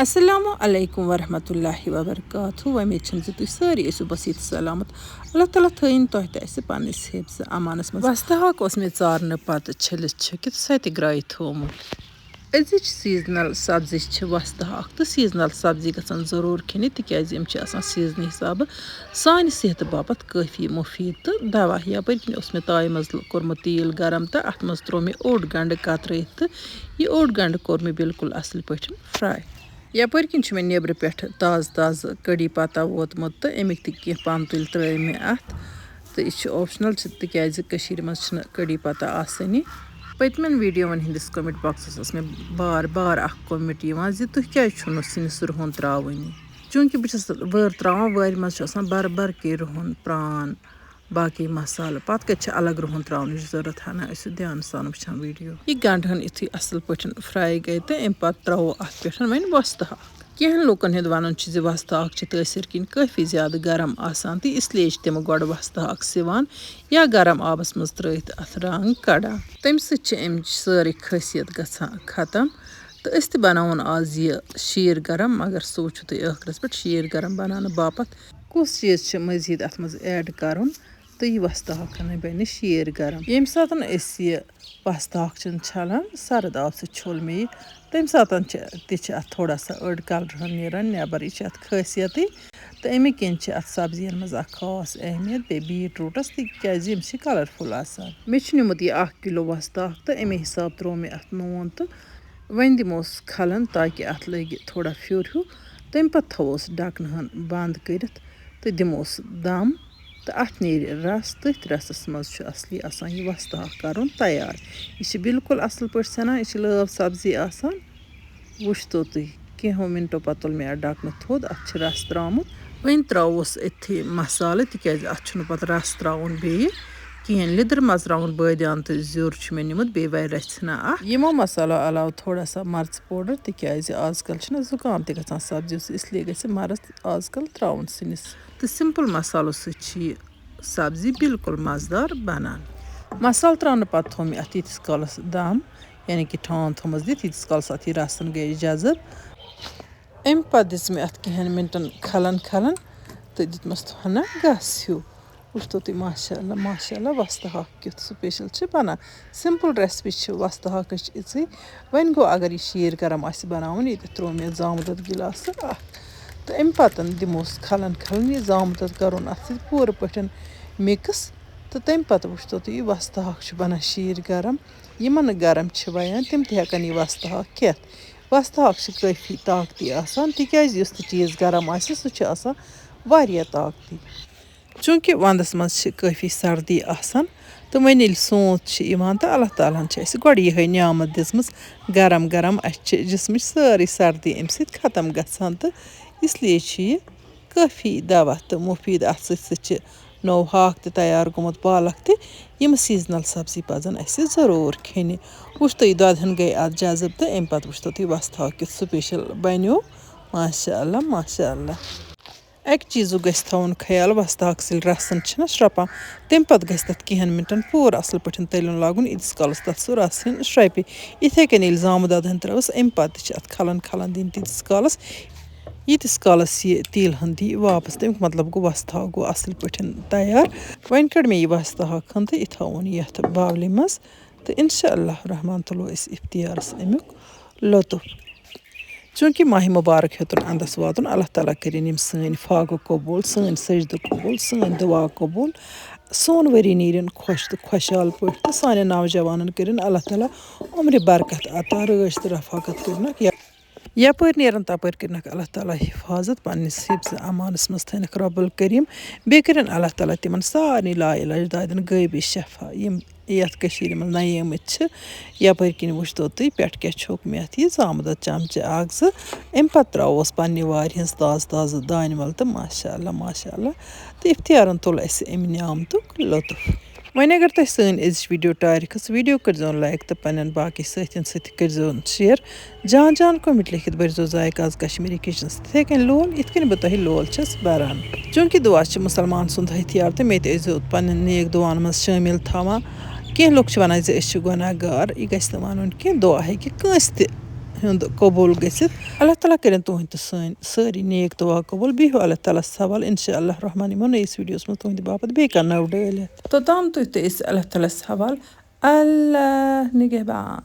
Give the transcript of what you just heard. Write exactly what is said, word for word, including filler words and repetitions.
السلام علیکم ورحمۃ اللہ وبرکاتہ۔ وۄمید چھم زِ تُہۍ سٲری ٲسِو بصیٖت سلامت۔ اللہ تعالیٰ تھٲیِن تۄہہِ تہٕ اَسہِ پننِس حفظ امانس منٛز۔ وۄستہٕ ہاکھ اوس مےٚ ژارنہٕ پتہٕ چھٔلِتھ چھُکِتھ سۄ تہِ گرٛایہِ تھوومُت۔ أزِچ سیٖزنل سبزی چھِ وۄستہٕ ہاکھ، تہٕ سیٖزنل سبزی گژھن ضروٗر کھیٚنہِ، تِکیازِ یِم چھِ آسان سیٖزنہٕ حسابہٕ سانہِ صحتہٕ باپتھ کٲفی مُفیٖد تہٕ دوا۔ یپٲرۍ کِنۍ اوس مےٚ تایہِ منٛز کوٚرمُت تیٖل گرم تہٕ اَتھ منٛز تروو مےٚ اوٚڑ گنٛڈٕ کترٲیِتھ، تہٕ یہِ اوٚڑ گنٛڈٕ کوٚر مےٚ بالکل اصل پٲٹھۍ fry۔ یپٲرۍ کِنۍ چھُ مےٚ نیٚبرٕ پٮ۪ٹھ تازٕ تازٕ کڑی پتہ ووتمُت، تہٕ اَمِکۍ تہِ کینٛہہ پنہٕ تُلۍ ترٲے مےٚ اَتھ۔ تہٕ یہِ چھُ optional، تہِ-، تِکیازِ کٔشیٖرِ منٛز چھِنہٕ کڑی پتہ آسٲنی۔ پٔتمٮ۪ن ویڈیوون ہٕنٛدِس comment boxس ٲس مےٚ بار بار اکھ comment یِوان زِ تُہۍ کیازِ چھُو نہٕ سِنِس رُہُن ترٛاوٲنی؟ چوٗنٛکہِ بہٕ چھَس وٲر ترٛاوان، وٲرِ منٛز چھُ آسان بَر بَر کے رُہُن، پرٛان، باقٕے مصالہٕ۔ پَتہٕ کَتہِ چھِ الگ رُہُن ترٛاونٕچ ضوٚرَتھ؟ ہنا ٲسِو دھیانہٕ سان وٕچھان ویڈیو۔ یہِ گنٛڈٕ ہن یُتھُے اَصٕل پٲٹھۍ fry گٔے تہٕ اَمہِ پَتہٕ ترٛاوو اَتھ پٮ۪ٹھ وۄنۍ وۄستہٕ ہاکھ۔ کینٛہَن لوٗکَن ہُنٛد وَنُن چھُ زِ وۄستہٕ ہاکھ چھِ تٲثیٖر کِنۍ کٲفی زیادٕ گرم آسان، تہٕ اس لیے چھِ تِم گۄڈٕ وۄستہٕ ہاکھ سِوان یا گرم آبَس منٛز ترٛٲوِتھ اَتھ رنٛگ کڑان۔ تَمہِ سۭتۍ چھِ اَمِچ سٲرٕے خٲصیت گژھان ختم۔ تہٕ أسۍ تہِ بناوون آز یہِ شیٖر گرم، مگر سُہ وٕچھِو تُہۍ ٲخرس پٮ۪ٹھ شیٖر گرم بناونہٕ باپتھ کُس چیٖز چھِ مزید اتھ منٛز add کرُن، تہٕ یہِ وۄستہٕ ہاکھ ہن بنہِ شیٖر گرم۔ ییٚمہِ ساتہٕ أسۍ یہِ وۄستہٕ ہاکھ چھِن چھلان، سرد آب سۭتۍ چھوٚل مےٚ یہِ، تمہِ ساتہٕ چھِ، تہِ چھِ اتھ تھوڑا سا أڑ colour ہن نیران نٮ۪بر، یہِ چھِ اتھ خٲصیتٕے۔ تہٕ اَمہِ کِنۍ چھِ اتھ سبزین منٛز اکھ خاص اہمیت، بیٚیہِ beetrootس، تِکیازِ یِم چھِ colourful آسان۔ مےٚ چھُ نیومُت یہِ اکھ کِلوٗ وۄستہٕ ہاکھ، تہٕ اَمے حساب ترٛوو مےٚ اتھ نوٗن تہٕ وۄنۍ دِموس کھلن تاکہِ اتھ لگہِ تھوڑا پھیُر ہیوٗ۔ تمہِ پتہٕ تھاووس ڈھکنہٕ ہن بند کٔرِتھ تہٕ دِموس دم، تہٕ اتھ نیرِ رس۔ تٔتھۍ رسس منٛز چھُ اصلی آسان یہِ وۄستہٕ ہاکھ کرُن تیار۔ یہِ چھِ بالکل اصل پٲٹھۍ سنان، یہِ چھِ لٲو سبزی آسان۔ وٕچھتو تُہۍ، کینٛہو منٹو پتہٕ تُل مےٚ اتھ ڈھکنہٕ تھوٚد، اتھ چھِ رس ترٛامُت۔ وۄنۍ ترٛاووس أتھی مسالہٕ، تِکیازِ اتھ چھُنہٕ پتہٕ رس ترٛاوُن بیٚیہِ کِہیٖنۍ۔ لیٚدٕر، مرژٕوانٛگُن، بٲدیان تہٕ زیُر چھُ مےٚ نیومُت، بیٚیہِ وَرِ رَژھِ ہنا اَکھ۔ یِمو مسالو علاوٕ تھوڑا سا مرژٕ powder، تِکیازِ آز کل چھِنہ زُکام تہِ گژھان سبزیو سۭتۍ، اس لیے گژھِ مرٕژ آز کل ترٛاوُن سِنِس۔ تہٕ simple مسالو سۭتۍ چھِ یہِ سبزی بالکل مزٕدار بنان۔ مسالہٕ ترٛاونہٕ پتہٕ تھوٚو مےٚ اَتھ ییٖتِس کالس دم، یعنی کہِ ٹھانٛڈ تھٲومٕژ دِتھ، ییٖتِس کالس اَتھ یہِ رسن گٔیے جذب۔ اَمہِ پتہٕ دِژ مےٚ اَتھ کینٛہَن مِنٹَن کھلَن کھلَن تہٕ دیُتمَس ہنا گس ہیوٗ۔ وٕچھتو تُہۍ، ماشاء اللہ، ماشاء اللہ، وۄستہٕ ہاکھ کیُتھ special چھِ بنان۔ Simple recipe چھِ وۄستہٕ ہاکٕچ یِژٕے۔ وۄنۍ گوٚو، اگر یہِ شیٖر گرم آسہِ بناوُن، ییٚتٮ۪تھ ترٛوو مےٚ زامہٕ دۄد گِلاسہٕ اَکھ۔ تہٕ اَمہِ پتہٕ دِموس کھلَن کھلَن یہِ زامہٕ دۄد، کَرُن اَتھ سۭتۍ پوٗرٕ پٲٹھۍ mix۔ تہٕ تَمہِ پتہٕ وٕچھتو تُہۍ، یہِ وۄستہٕ ہاکھ چھُ بنان شیٖر گرم۔ یِمن نہٕ گرم چھِ وَیان، تِم تہِ ہٮ۪کَن یہِ وۄستہٕ ہاکھ کھٮ۪تھ۔ وۄستہٕ ہاکھ چھِ کٲفی طاقتی آسان، تِکیازِ یُس تہِ چیٖز گرم آسہِ، سُہ چھُ آسان واریاہ طاقتی۔ چوٗنٛکہِ وَندَس منٛز چھِ کٲفی سردی آسان، تہٕ وۄنۍ ییٚلہِ سونٛت چھِ یِوان، تہٕ اللہ تعالیٰ ہَن چھِ اَسہِ گۄڈٕ یِہوٚے نعمت دِژمٕژ گرم گرم، اَسہِ چھِ جسمٕچ سٲرٕے سردی اَمہِ سۭتۍ ختم گژھان، تہٕ اس لیے چھُ یہِ کٲفی دوا تہٕ مُفیٖد۔ اَتھ سۭتۍ سۭتۍ چھِ نوٚو ہاکھ تہِ تیار گوٚمُت، پالک تہِ۔ یِم seasonal سبزی پَزَن اَسہِ ضروٗر کھیٚنہِ۔ وٕچھتو، یہِ دۄدٕ ہن گٔے اَتھ جذب، تہٕ اَمہِ پَتہٕ وٕچھتو تُہۍ وۄستہٕ ہاکھ کیُتھ special بنیو۔ ماشاء اللہ، ماشاء اللہ۔ اَکہِ چیٖزُک گژھِ تھاوُن خیال، وۄستہٕ ہاکَس ییٚلہِ رَسَن چھِنہ شرٛۄپان، تَمہِ پَتہٕ گژھِ تَتھ کینٛہَن مِنٹَن پوٗرٕ اَصٕل پٲٹھۍ تٔلیُن لاگُن، ییٖتِس کالَس تَتھ سُہ رَس ہن شرٛۄپہِ۔ یِتھَے کٔنۍ ییٚلہِ زامہٕ دۄدٕ ہن ترٛٲوٕس، اَمہِ پَتہٕ تہِ چھِ اَتھ کھَلَن کھَلَن دِنۍ تیٖتِس کالَس، ییٖتِس کالَس یہِ تیٖل ہن دی واپَس۔ تَمیُک مطلب گوٚو، وۄستہٕ ہاکھ گوٚو اَصٕل پٲٹھۍ تیار۔ وۄنۍ کٔڑ مےٚ یہِ وۄستہٕ ہاکھ ہن تہٕ یہِ تھاوُن یَتھ باولہِ منٛز، تہٕ اِنشاء اللہ الرحمٰن تُلو أسۍ اِفتِیارَس اَمیُک لطف۔ چوٗنٛکہِ ماہِ مُبارک ہیوٚتُن اَندَس واتُن، اللہ تعالیٰ کٔرِنۍ یِم سٲنۍ فاقہٕ قبوٗل، سٲنۍ سجدٕ قبوٗل، سٲنۍ دُعا قبوٗل، سون ؤری نیٖرِن خۄش تہٕ خۄشحال پٲٹھۍ، تہٕ سانٮ۪ن نوجوانَن کٔرِنۍ اللہ تعالیٰ عمرِ برکت عطا، رٲچھ تہٕ رفاقت کٔرِنَکھ یا-، یَپٲرۍ نیرَن تَپٲرۍ کٔرِنَکھ اللہ تعالیٰ حفاظت، پنٛنِس حفظ امانَس منٛز تھٲینَکھ رب الکریم، بیٚیہِ کٔرِنۍ اللہ تعالیٰ تِمَن سارنٕے لا علاج دادٮ۪ن غٲبی شفا، یِم یَتھ کٔشیٖرِ منٛز نَیے آمٕتۍ چھِ۔ یَپٲرۍ کِنۍ وٕچھتو تُہۍ، پٮ۪ٹھ کیٛاہ چھوٚک مےٚ اَتھ یہِ زامہٕ دۄد چمچہٕ اَکھ زٕ۔ اَمہِ پَتہٕ ترٛاووس پنٛنہِ وارِ ہِنٛز تازٕ تازٕ دانہِ وَل تہٕ ماشاء اللہ، ماشاء اللہ۔ تہٕ اِفتِیارَن تُل اَسہِ اَمہِ نعمتُک لطف۔ وۄنۍ اگر تۄہہِ سٲنۍ أزِچ ویٖڈیو ٹارِ کھٔژ، ویٖڈیو کٔرۍزیون like تہٕ پنٛنٮ۪ن باقٕے سٲتھٮ۪ن سۭتۍ تہِ کٔرۍزیون share۔ جان جان comment لیکھِتھ بٔرۍزیو ذایقہٕ آز کشمیٖری kitchenس تِتھَے کٔنۍ لول، یِتھ کٔنۍ بہٕ تۄہہِ لول چھَس بَران۔ چوٗنٛکہِ دُعا چھِ مُسلمان سُنٛد ہتھیار، تہٕ مےٚ تہِ ٲسۍزیو پنٛنٮ۪ن نیک دُعاہَن منٛز شٲمِل تھاوان۔ کینٛہہ لُکھ چھِ وَنان زِ أسۍ چھِ گۄناہ گار، یہِ گژھِ نہٕ وَنُن کینٛہہ، دُعا ہیٚکہِ کٲنٛسہِ تہِ ہُنٛد قبوٗل گٔژھِتھ۔ اللہ تعالیٰ کٔرِنۍ تُہٕنٛدۍ تہٕ سٲنۍ سٲری نیک دُعا قبوٗل۔ بِہِو اللہ تعالیٰ ہَس حوالہٕ۔ اِنشاء اللہ الرحمن یِمو نٔیِس ویٖڈیوَس منٛز تُہٕنٛدِ باپَتھ بیٚیہِ کانٛہہ نٔو ڈٲلۍ ہٮ۪تھ۔ توٚتام تُہۍ تہٕ أسۍ اللہ تعالیٰ ہَس حوالہٕ۔ اللہ نِگہبان۔